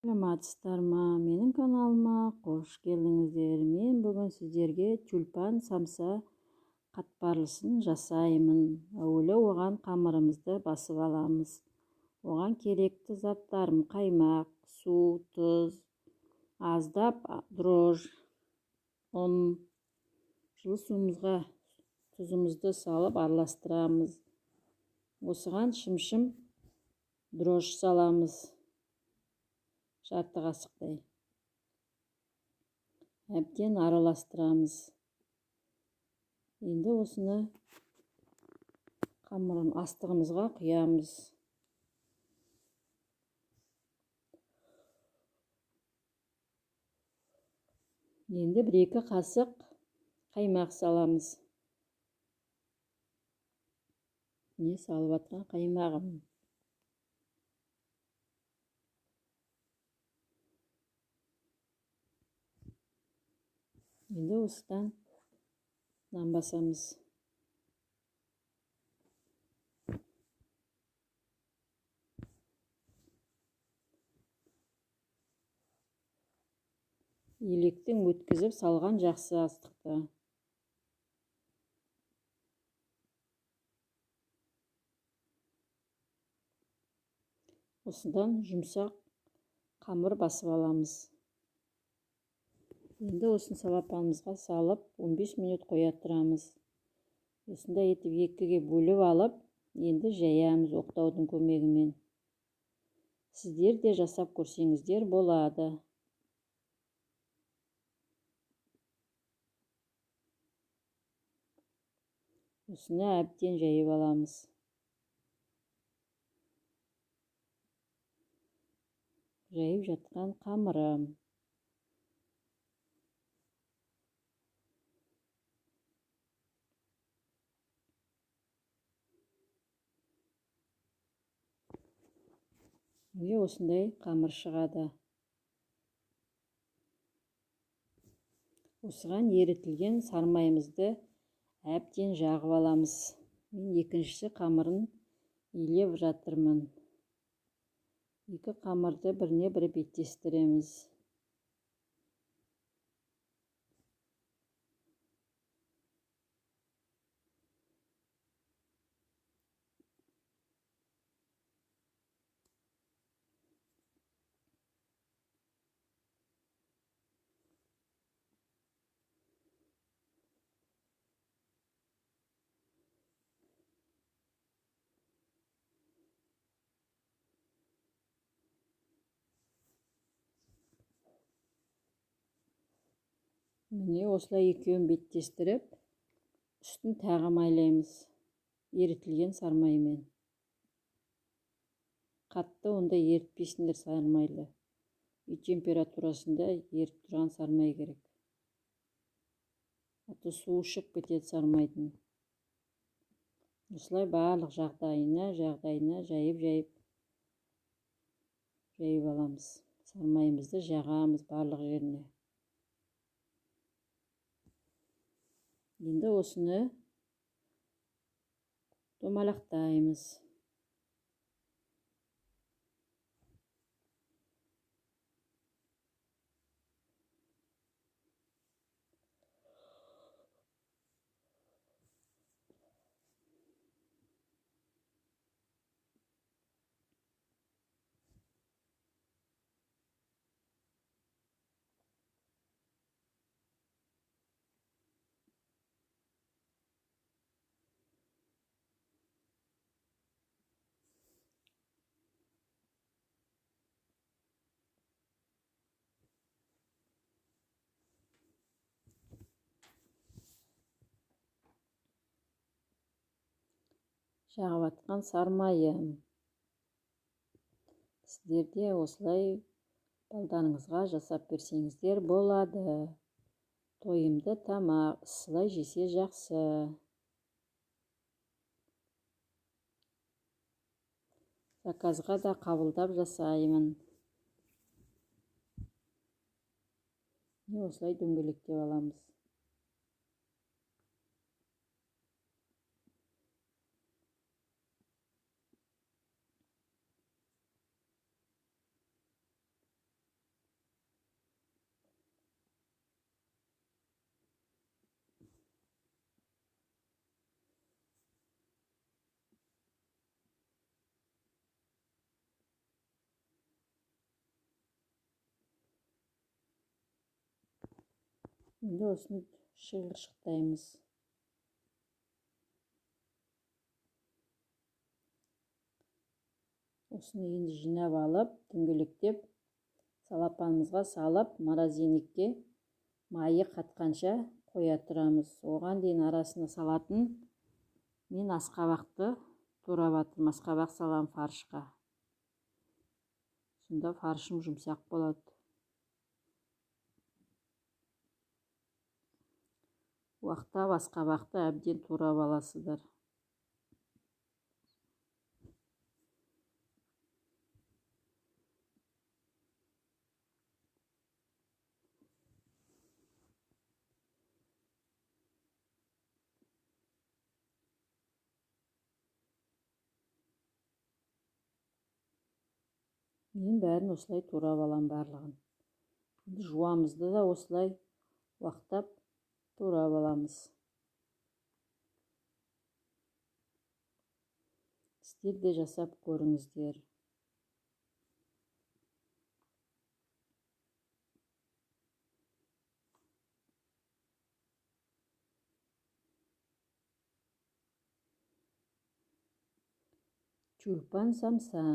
Саламатсыздар ма? Менің каналыма қош келдіңіздер. Мен бүгін сіздерге тюльпан самса қатпарлысын жасаймын. Әуелі оған қамырымызды басып аламыз. Оған керекті заттарым: қаймақ, су, тұз, аздап дрожж, ұн. Жылы суымызға тұзымызды салып араластырамыз. Осыған шымшым дрожж саламыз. Жарты қасықтай. Әбден араластырамыз. Енді осыны қамырын астығымызға құямыз. Енді 1-2 қасық қаймақ саламыз. Не салып жатқан қаймағым. Енді осыдан нан басамыз. Електен өткізіп салған жақсы астықты. Осыдан жұмсақ қамыр басып аламыз. Енді осыны салапанымызға салып 15 минут қоя тұрамыз. Осындай етіп екіге бөліп алып, енді жаямыз оқтаудың көмегімен. Сіздер де жасап көрсеңіздер болады. Осыны әбден жайып аламыз. Жайып жатқан қамырым. Міне осындай қамыр шығады. Осыған ерітілген сармайымызды әбден жағып аламыз. Мен екіншісі қамырын илеп жатырмын. Екі қамырды біріне бірі беттестіреміз. Міне осылай екеуін беттестіріп, үстін тағы майлаймыз ерітілген сармаймен. Қатты онда ерітпейсіңдер сармайды. Үй температурасында еріп тұрған сармай керек. Аты суы шығып кетеді сармайдың. Осылай барлық жағдайына жайып аламыз. Сармайымызды жағамыз барлық жеріне. Енді осыны домалақтаймыз. Жағып атқан сармайым. Сіздер де осылай балдарыңызға жасап берсеңіздер болады. Тойымды тамақ, ысылай жесе жақсы. Заказға да қабылдап жасаймын. Міне осылай дөңгелектеп аламыз. Енді осыны шиыршықтаймыз. Осыны енді жинап алып, дөңгелектеп салапанымызға салып, морозильникке майы қатқанша қоя тұрамыз. Оған дейін арасына салатын мен асқабақты турап атырмын. Асқабақ саламын фаршқа. Сонда фаршым жұмсақ болады. Уақтап асқабақты әбден турап аласыздар. Мен бәрін осылай турап алам барлығын. Енді жуамызды да осылай уақтап турап аламыз. Сіздер де жасап көріңіздер. Тюльпан самса.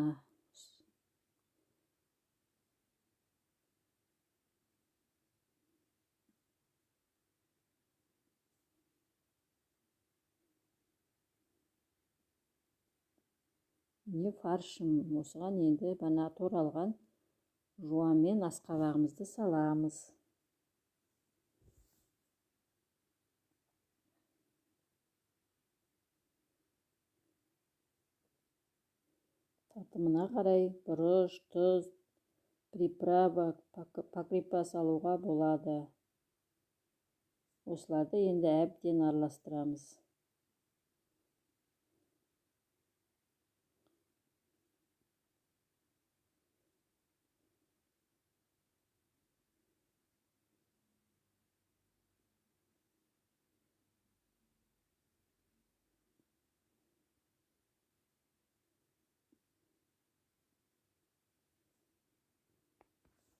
Міне фаршым. Осыған енді бана туралған жуамен асқабағымызды саламыз. Татымына қарай бұрыш, тұз, приправа, паприка салуға болады. Осыларды енді әбден араластырамыз.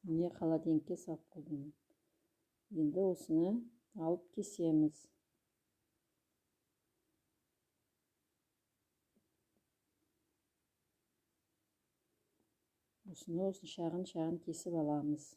Міне холодильникке салып қойдым. Енді осыны алып кесеміз. Осыны шағын-шағын кесіп аламыз.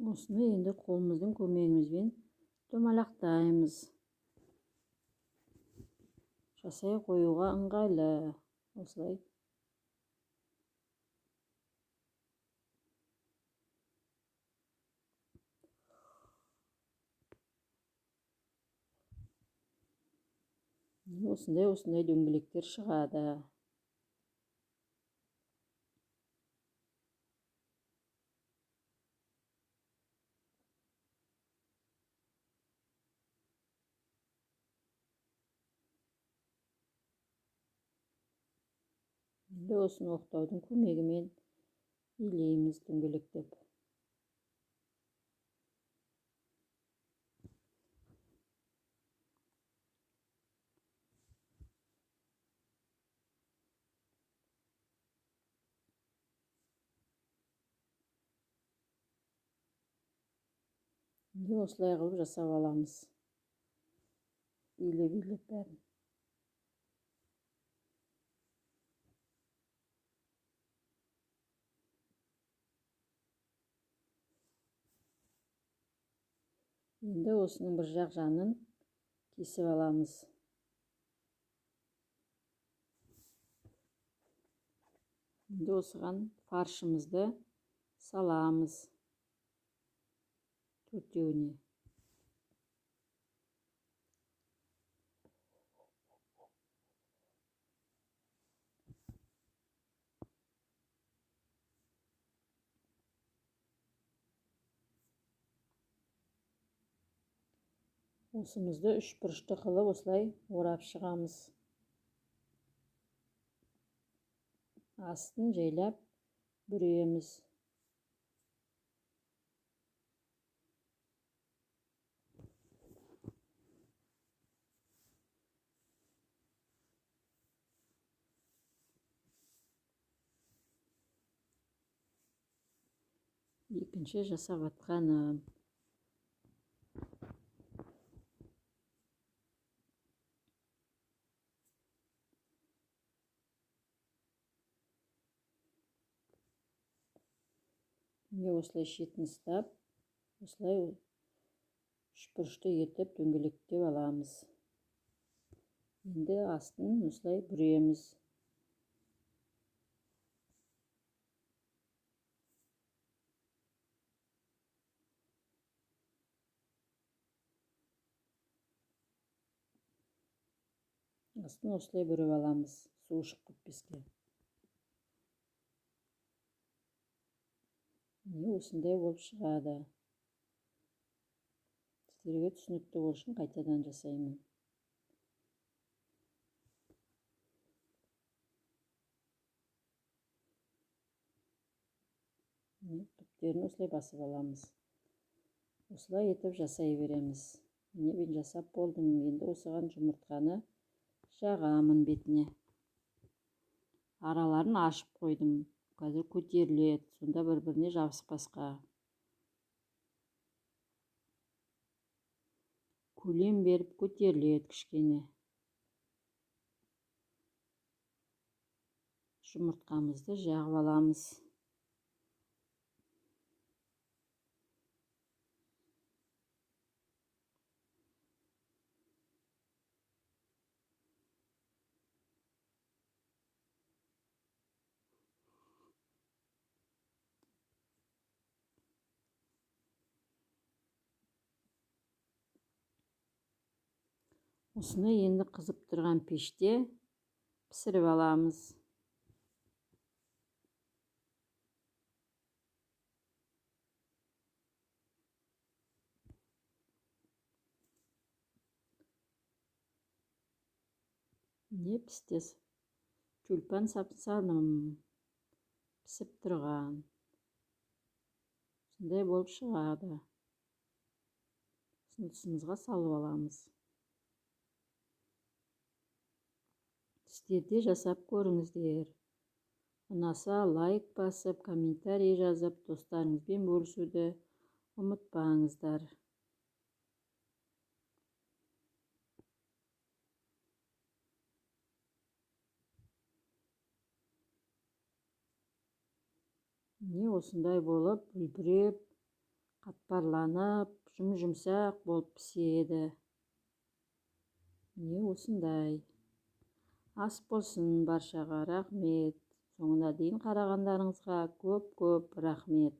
Осыны енді қолымыздың көмегімізбен домалақтаймыз. Жасай қоюға ыңғайлы. Осылай. Осындай дөңгелектер шығады. Енді осыны оқтаудың көмегімен илейміз дөңгелектеп. Енді осылай қылып жасап аламыз. Илеп-илеп бәрін. Енді осының бір жақ жанын кесіп аламыз. Енді осыған фаршымызды саламыз. Төртеуіне. Осымызды үш бұрышты қылып осылай орап шығамыз. Астын жайлап бүреміз. Екінші жасап атқаным. Міне осылай шетін ұстап, осылай үш бұрышты етіп дөңгелектеп аламыз. Енді астын осылай бүреміз. Астын осылай бүріп аламыз, су шығып кетпеске. Міне осындай болып шығады. Сіздерге түсінікті болу үшін қайтадан жасаймын. Міне түптерін осылай басып аламыз. Осылай етіп жасай береміз. Міне мен жасап болдым. Енді осыған жұмыртқаны жағамын бетіне. Араларын ашып қойдым. Қазір көтеріледі, сонда бір-біріне жабыспасқа. Көлем беріп көтеріледі кішкене. Жұмыртқамызды жағып аламыз. Осыны енді қызып тұрған пеште пісіріп аламыз. Міне пісте тюльпан сапсаным пісіп тұрған. Осындай болып шығады. Осыны салып аламыз. Сіздер де жасап көріңіздер. Ұнаса лайк басып, комментарий жазып, достарыңызбен бөлісуді ұмытпаңыздар. Міне осындай болып үлбіреп, қатпарланып, жұм-жұмсақ болып піседі. Міне осындай. Ас болсын баршаға, рахмет. Соңына дейін қарағандарыңызға көп-көп рахмет.